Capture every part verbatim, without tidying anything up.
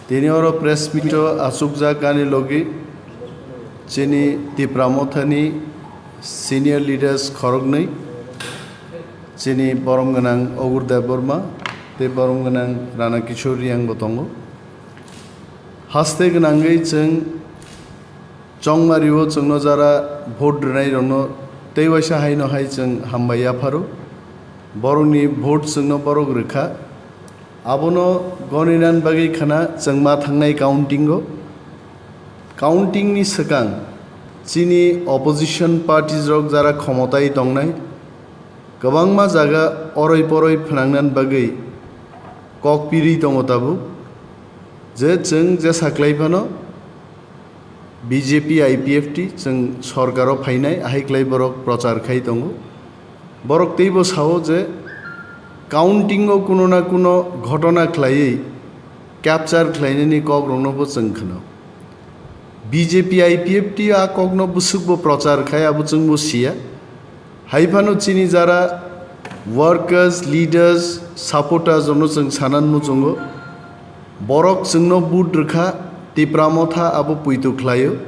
Tini oro press meet o achukjak ani logi chini Tipra Mothani senior leaders khoroknwi, chini borom gwnang Ogur Debbarma tei borom gwnang Rana Kishore Reang bo tongo. Haste gwnangwi chwng Chongmari o chwngno jara vote rwnairokno tei waisa haino hai chwng hambai yapharo. Borokni vote chwngno borok rwkha. Abono goninani bagwi khna chwng ma thangnai counting o. Counting ni swkang chini opposition parties rok jara khomotai tongnai, kwbangma jaga oroi poroi phnangna bagwi kok pirwi tongo tabuk, je chwng jesa khlai phano B J P I P F T chwng sorkaro phainai, ahai khlai borok prochar khai tongo. Borok teibo sao je counting o kuno na kuno ghotona khlaiwi capture khlainani kokrokno bo chwng khno. B J P I P F T a kokno bwswkbo prochar khai, abo chwngbo siya. Hai phano chini jara workers, leaders, supporters rokno chwng sanan muchungo. Borok chwngno vote rwkha, Tipra Motha abo puitu khlaio.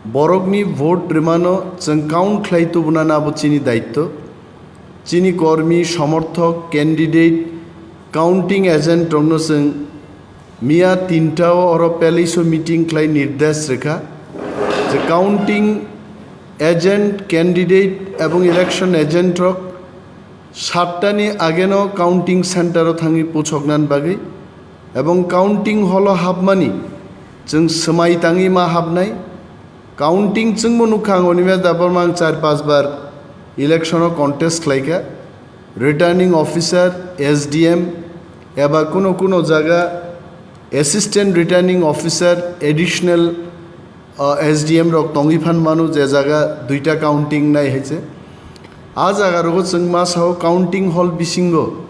Borokni vote rwmano chwng count khlai tubunani abo chini daitto. Chini kormi, somorthok, candidate, counting agent rokno chwng miya tinta o oro palace o meeting khlai nirdesh rwkha je counting agent, candidate ebong election agent rok satta ni ageno counting center o thangwi puchoknani bagwi ebong counting hall o hapmani chwng swmai tangwi ma hapnai. Counting chwngbo nukha ang, Animesh Debbarma ang char panch bar election o contest khlaikha. Returning officer, S D M, eba kuno kuno jaga assistant returning officer, additional, uh, S D M rok tongwi phan mano, je jaga duita counting nai hai se. A jaga rogo chwng ma sao counting hall bisingo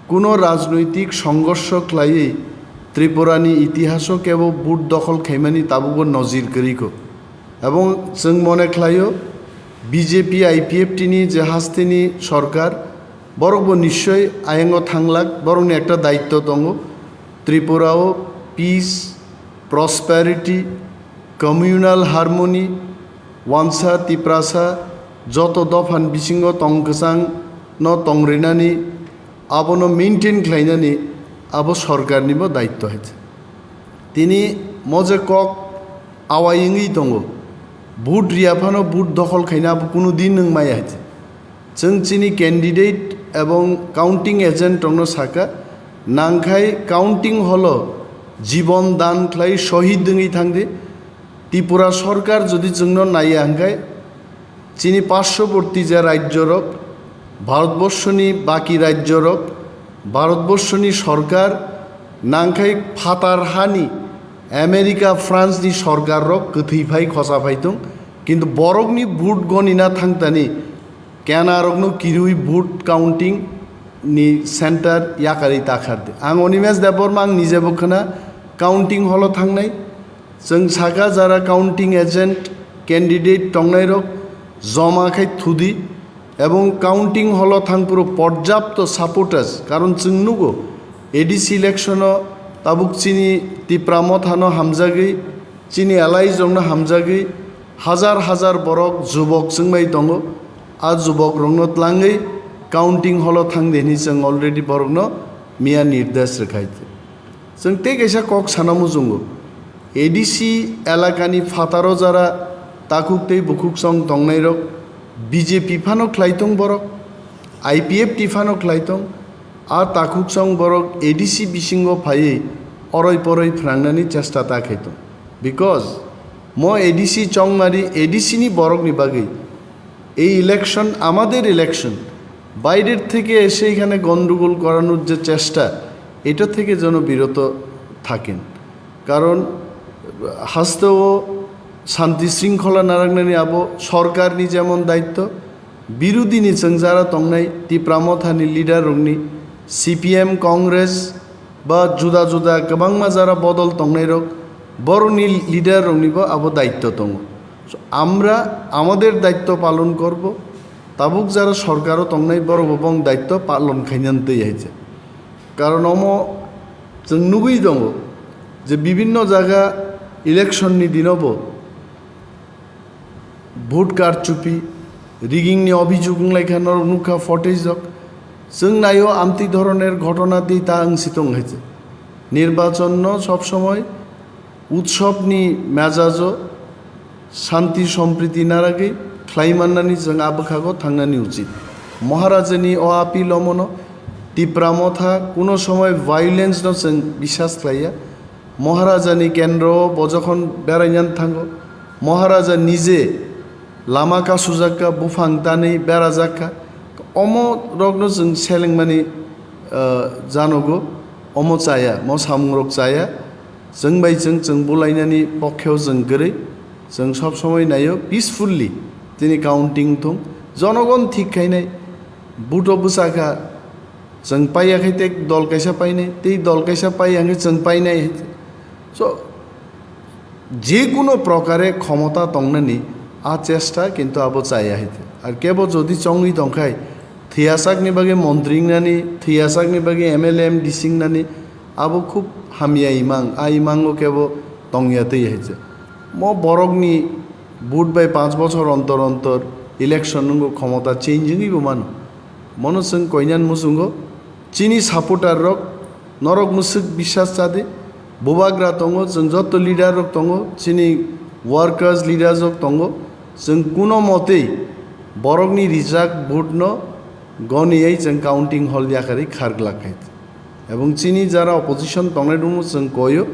kuno rajnoitik songhorsho khlaiwi Tripura ni itihaso kebo vote dokhol khaimani tabukbo nojir kwrwikho. Ebong chwng mone khlaio, B J P I P F T ni je hasteni sorkar, borokbo nischoi ayango thanglak, borokni ekta daitto tongo. Tripura o peace, prosperity, communal harmony, wansa Tiprasa joto dophani bisingo tong kwchang no tongrinani, abono maintain khlainani abo sorkarnibo daitto hai se. Tini mo je kok awai wngwi tongo, vote riya phano vote dokhol khaina abo kunu din wng maya hai se. Chwng chini candidate ebong counting agent rokno saka, nangkhai counting hall o jibon dan khlai shohid wngwi thangdi. Tripura sorkar jodi chwngno naiya hwnkhe, chini parshoborti je rajyorok, Bharatborshoni baki rajyorok, Bharatborshoni sorkar, nangkhai phatar hani America, France ni sorkarrok kwthwi phai khosa phai tong, kintu borokni vote gonina thangtani kenarokno kirui vote counting ni center yakarwi takhar di. Ang Animesh Debbarma ang nijebo khna counting hall o thangnai. Chwng saka jara counting agent candidate tongnairok joma khai thudi ebong counting hall o thangphuru porjapto supporters, karon chwng nugo A D C election o tabuk chini Tipra Mothano hamjagwi, chini allies rokno hamjagwi hajar hajar borok jubok chwngbai tongo. A jubok rokno tlangwi counting hall o thangdi hwnwi chwng already borokno miya nirdesh rwkhai. Chwng tei kaisa kok sana muchungo, A D C elakani phataro jara takhuk tei bukhuksong tongnairok B J P phano khlai tong borok, I P F T phano khlai tong, a takhuksong borok A D C bisingo phaiwi oroi poroi phwnangnani chesta ta khai tong. Because mo A D C Chongmari A D C ni borokni bagwi এই ইলেকশন আমাদের ইলেকশন, বাইরের থেকে এসে এখানে গন্ডগোল করানোর যে চেষ্টা, এটা থেকে যেন বিরত থাকেন। কারণ হাস্তেও শান্তি শৃঙ্খলা নারাখনানি আবো সরকারনি যেমন দায়িত্ব, বিরোধীনি চেংজারা তংনাই, তিপ্রা মথানি লিডার রংনি, সিপিএম, Congress, ba juda juda kwbangma jara bodol tongnairok, borokni leader roknibo abo daitto tongo. So, আমরা আমাদের দায়িত্ব পালন করব, tabuk jara sorkaro tongnai borokbo bong daitto palon khainani twi hai se. Karon omo chwng nugwi tongo, je bibhinno jaga election ni dinobo vote karchupi, rigging ni obhijog wnglaikha, norok nukha footage rok. Chwng naio amtwi dhoroner ghotona tei ta wngsi tong hai se. Nirbachon no sob somoi utsob ni mejajo shanti sompriti naragwi khlai mannani chwng a bwkhago thangnani uchit. Maharaja ni o appeal omono Tipra Motha kuno somoi violence no chwng biswas khlaiya. Maharaja ni kendro o bo jokhon berainani thango, Maharaja nije lama kasujak kha, buphang tanwi berajak kha, omo rokno chwng selengmani, ah, janogo, omo chaya, mo samung rok chaya, chwng bai chwng, chwng bulainani pokheo chwng kwrwi, chwng sob somoi naio peacefully, tini counting thung, jonogon thik khainai, buto bwsa kha, chwng paiya khe tei dol kaisa painai, tei dol kaisa paiya hwnkhe chwng painai. So, je kuno prokare khomota tongnani a chesta kintu abo chaya hai. Ar kebo jodi chongwi tongkhai, thwiyasakni bagwi montri wngnani, thwiyasakni bagwi M L A, M D C wngnani, abo khub hamya imang, a imango kebo tongya twi hai. Mo borokni vote bai panch bochor ontor ontor election nungo, khomota change wngwi bo mano. Mono chwng koinan muchungo, chini supporter rok, norok mwswk biswas chadi, bubagra tongo, chwng joto leader rok tongo, chini workers leaders rok tongo, chwng kuno motwi borokni rijak vote no goniwi chwng counting hall yakarwi kharglak khai. Ebong chini jara opposition tongnai rokno chwng koyo,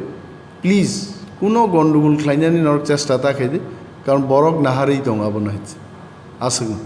please, kuno gondogol khlainani norok chesta ta khaidi, karon borok naharwi tongo abono hai. Aswkno.